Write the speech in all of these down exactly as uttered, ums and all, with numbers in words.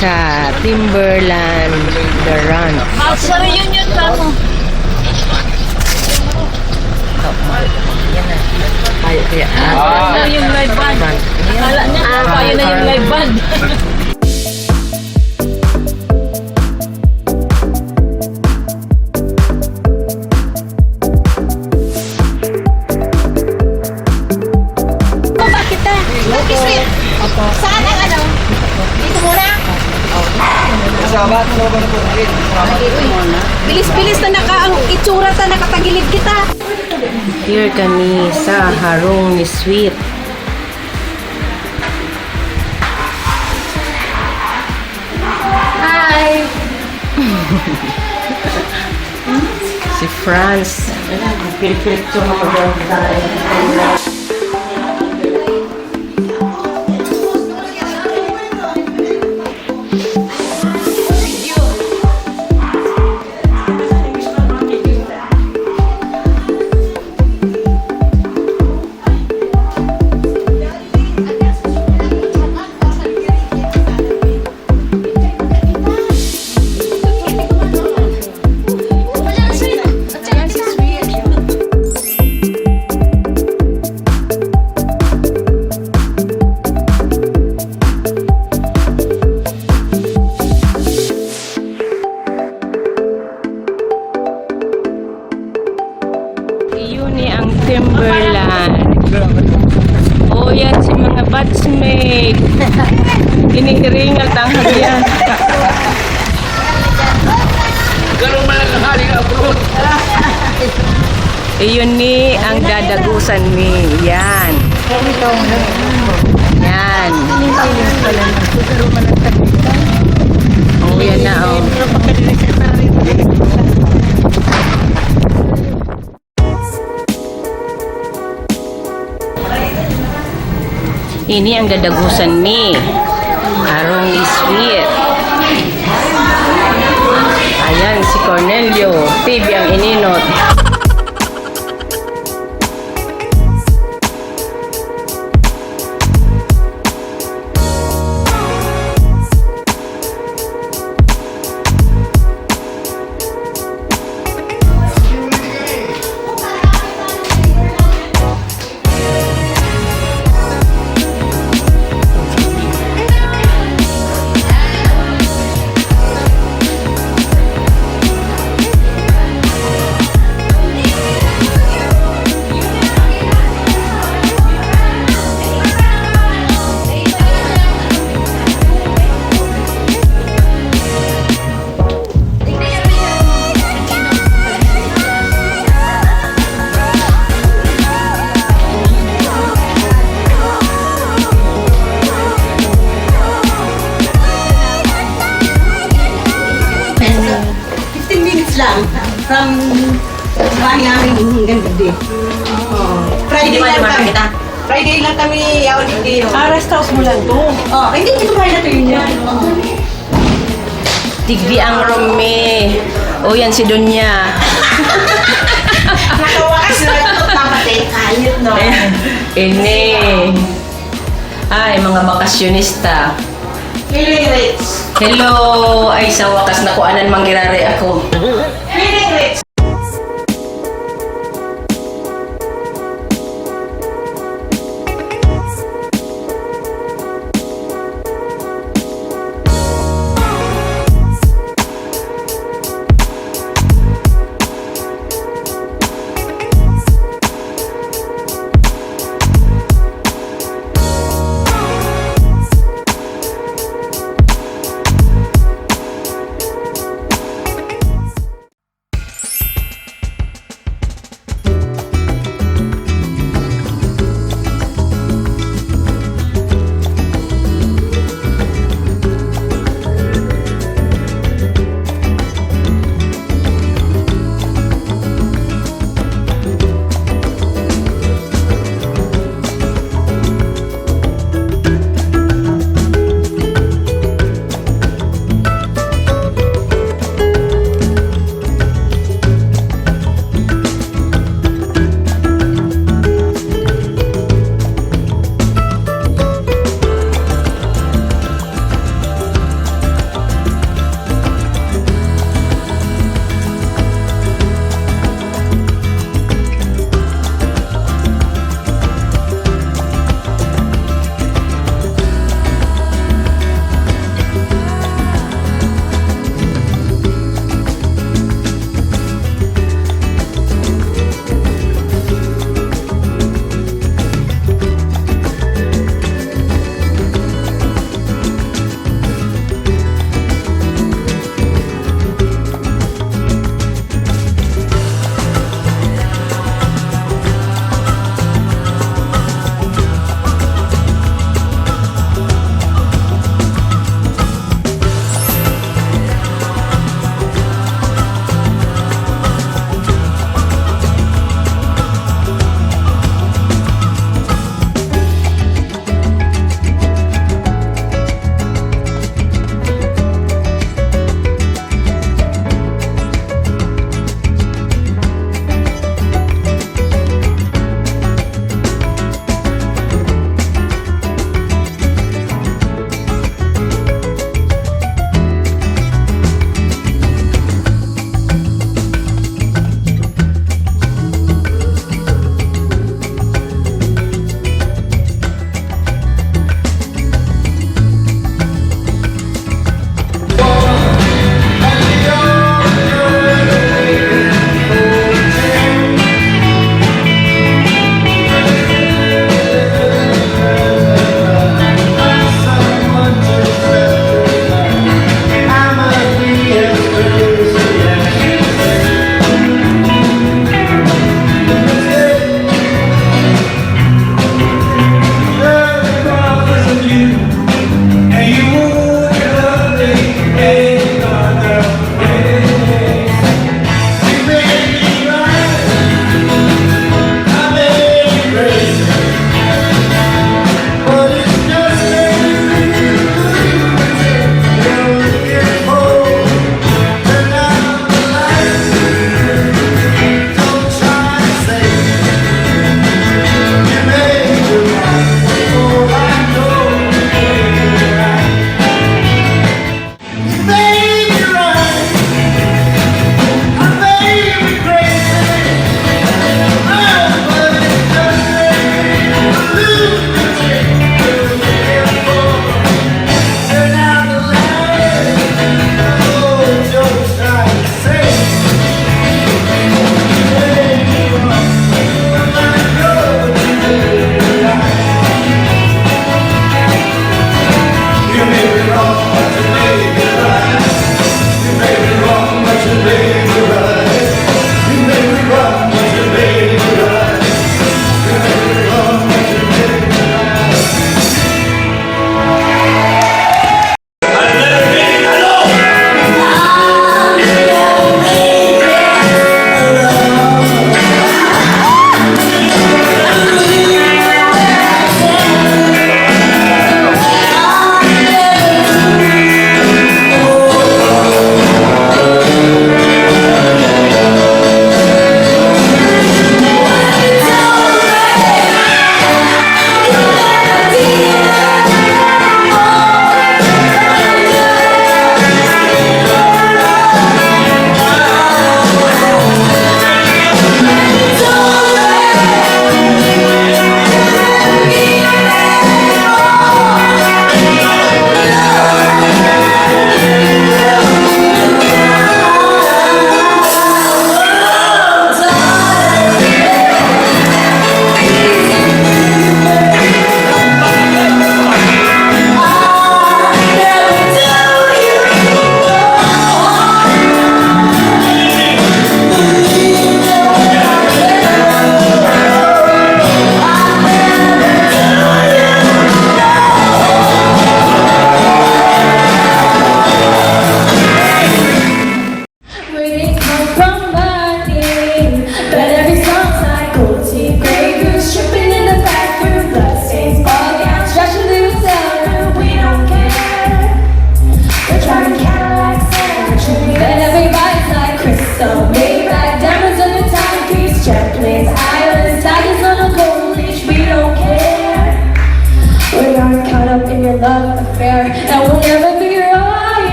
Sa Timberland, the Ranch. Sa reunion ka mo. Yan na. Ay, kaya, ah, Ano yung live band? Akala niya, Ah, tayo na yung ah. live band. Baba kita. Bakit, sir? Saan ang ano? Dito muna? Bilis-bilis na naka, ang itsura ta, nakatagilid kita. Here kami sa harong ni Sweet. Hi! Si Franz. Pilit-pilit yung mga bagay. Iyo ni ang Timberland. O, yan si mga batchmate. Hinihiringal tanghag yan. Ganun man ang hari ng abroad. Iyo ni ang dadagusan mi. Yan. Yan. O, yan na, o. Ini ang dadagusan mi. Harong ni Sweet. Ayan, si Cornelio. T V ang ininot. Fifteen minutes lang from bahay namin hanggang gabi. Oo. Friday Hindi lang ba kami. makakita? Friday lang kami holiday. Ah, rest house mo lang to? Oh, hindi, dito bahay na to yun. Tigdi ang room mi. O, yan si Donya. Nakawakas na ito, papatay. Ayun, no? Ini. Ay, mga bakasyonista. Feeling rich. Hello! Ay, sa wakas, nakuanan man giraray ako. Feeling rich.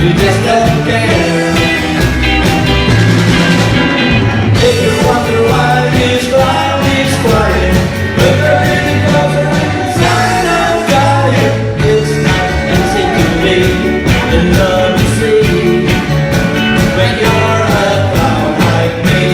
You just don't care. If you wonder why this cloud is quiet, but there is a sign of fire. It's not easy to be in love, you see, when you're a clown like me.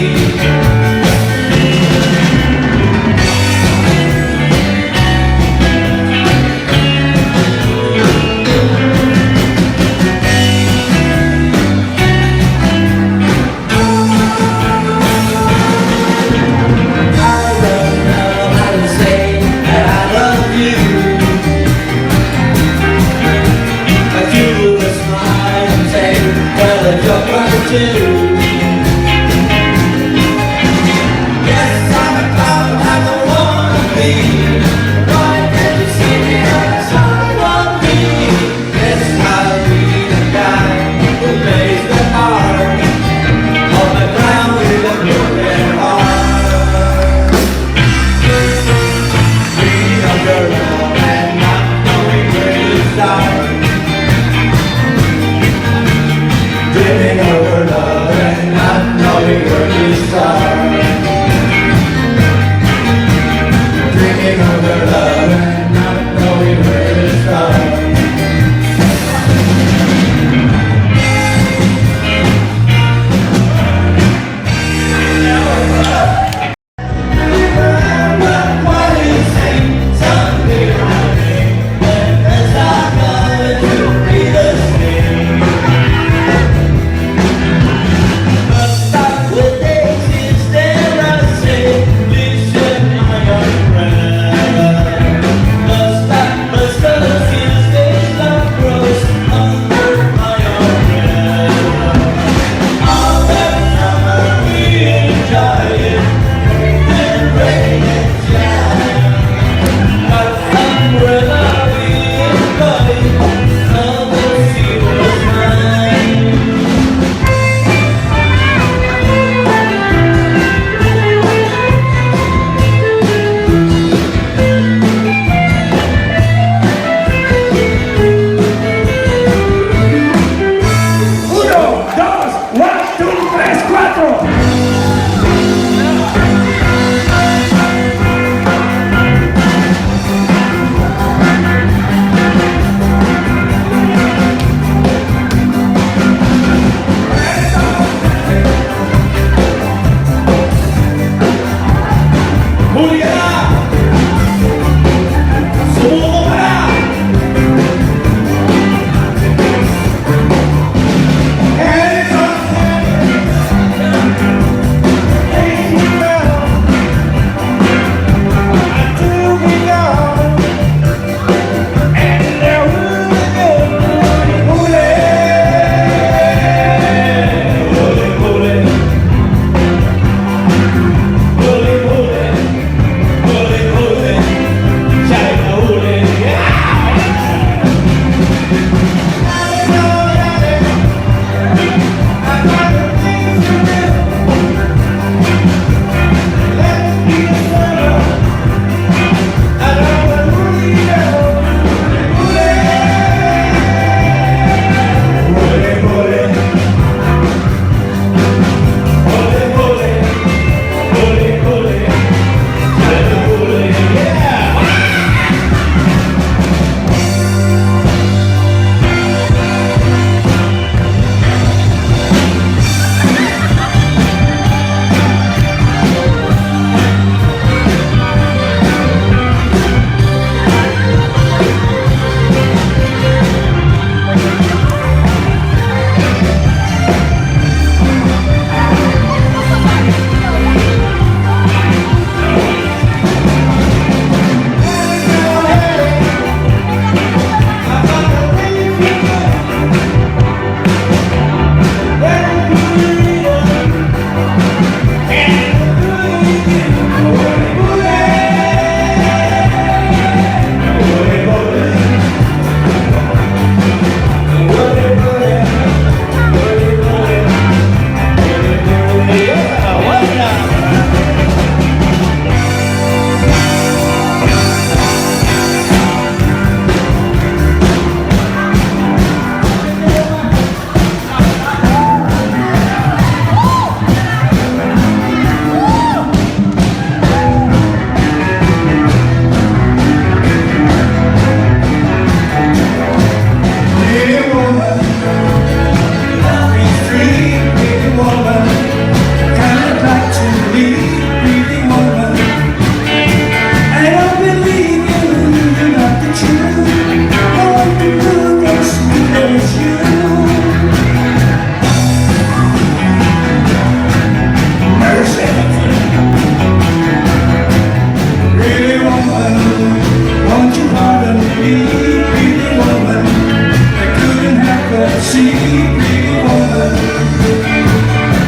See, pretty woman,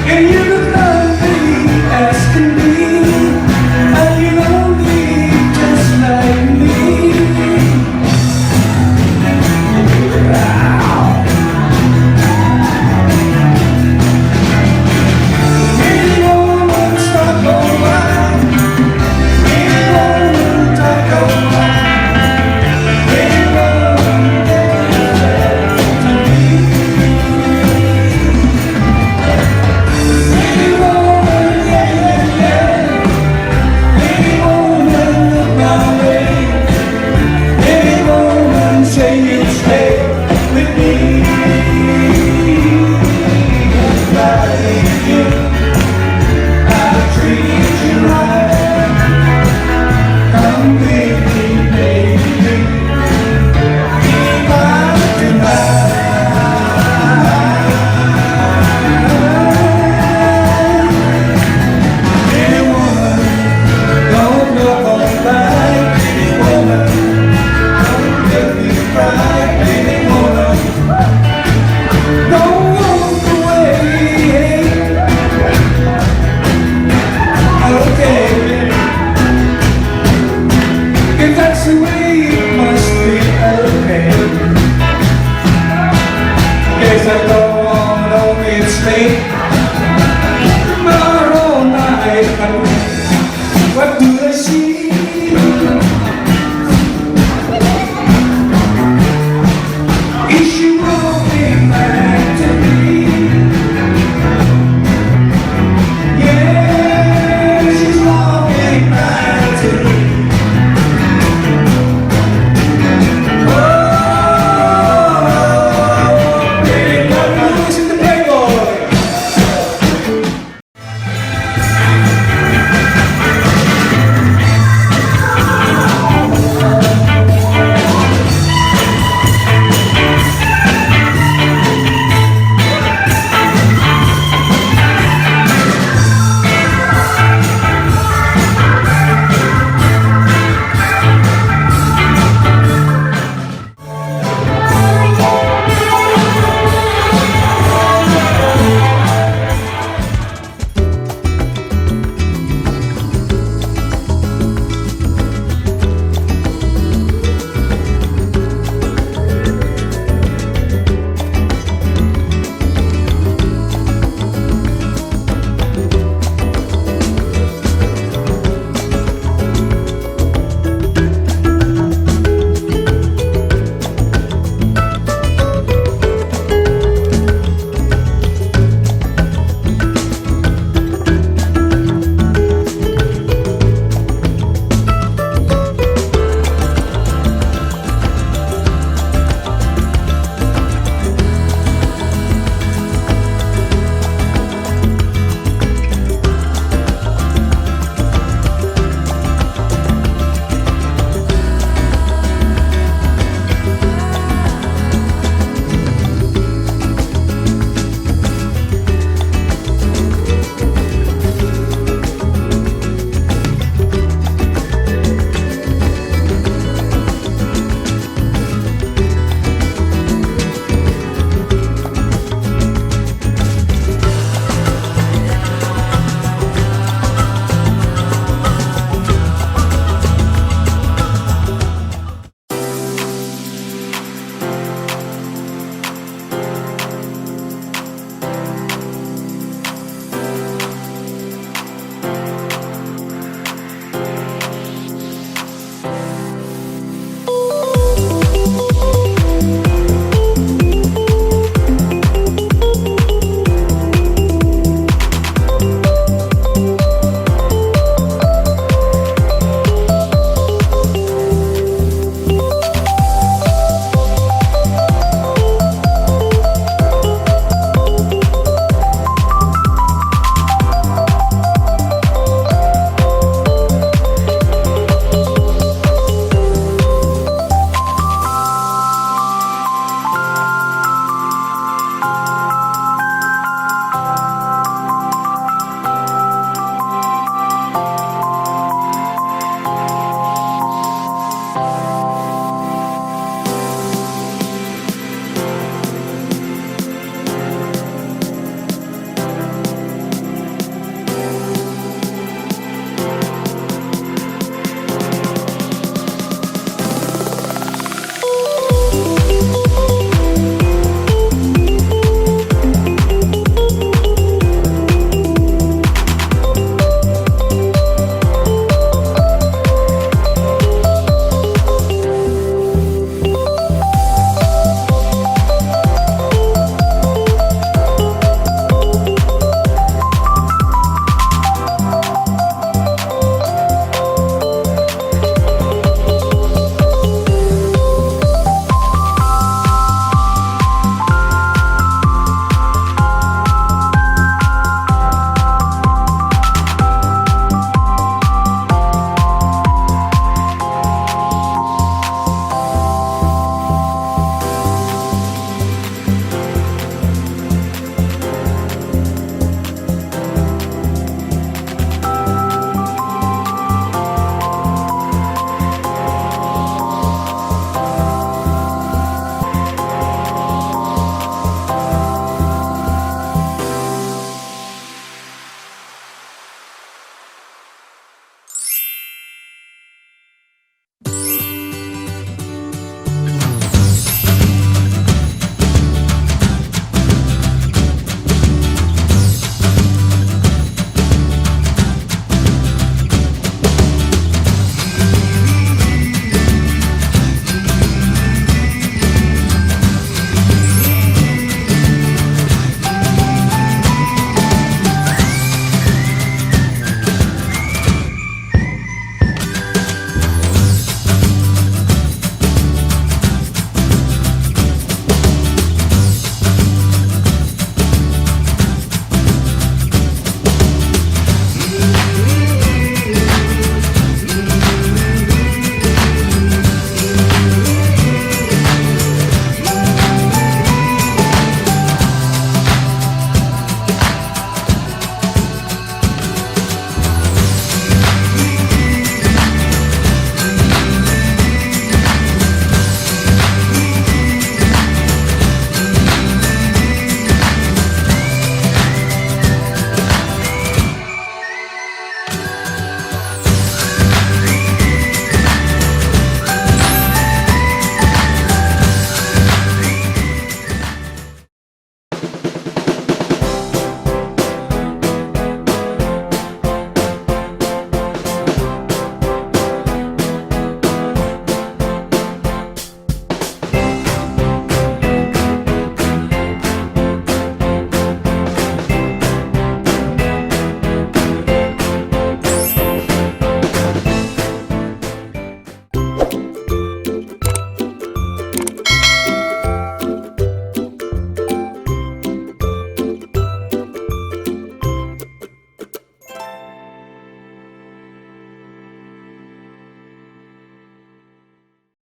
and you look lovely as can be, and you know me just like me. Pretty woman, stop a while. Pretty woman, talk a while. Pretty woman, get yourself to me. Pretty woman, yeah, yeah, yeah. Pretty woman, look my way. Pretty woman, say you'll stay with me. If I leave you, I'll treat you right. Come with me, baby. If I do not, pretty woman, don't look on like pretty woman. Don't make me cry, pretty woman. Don't walk away. Okay. If that's the way it must be, okay. Guess I don't wanna miss me.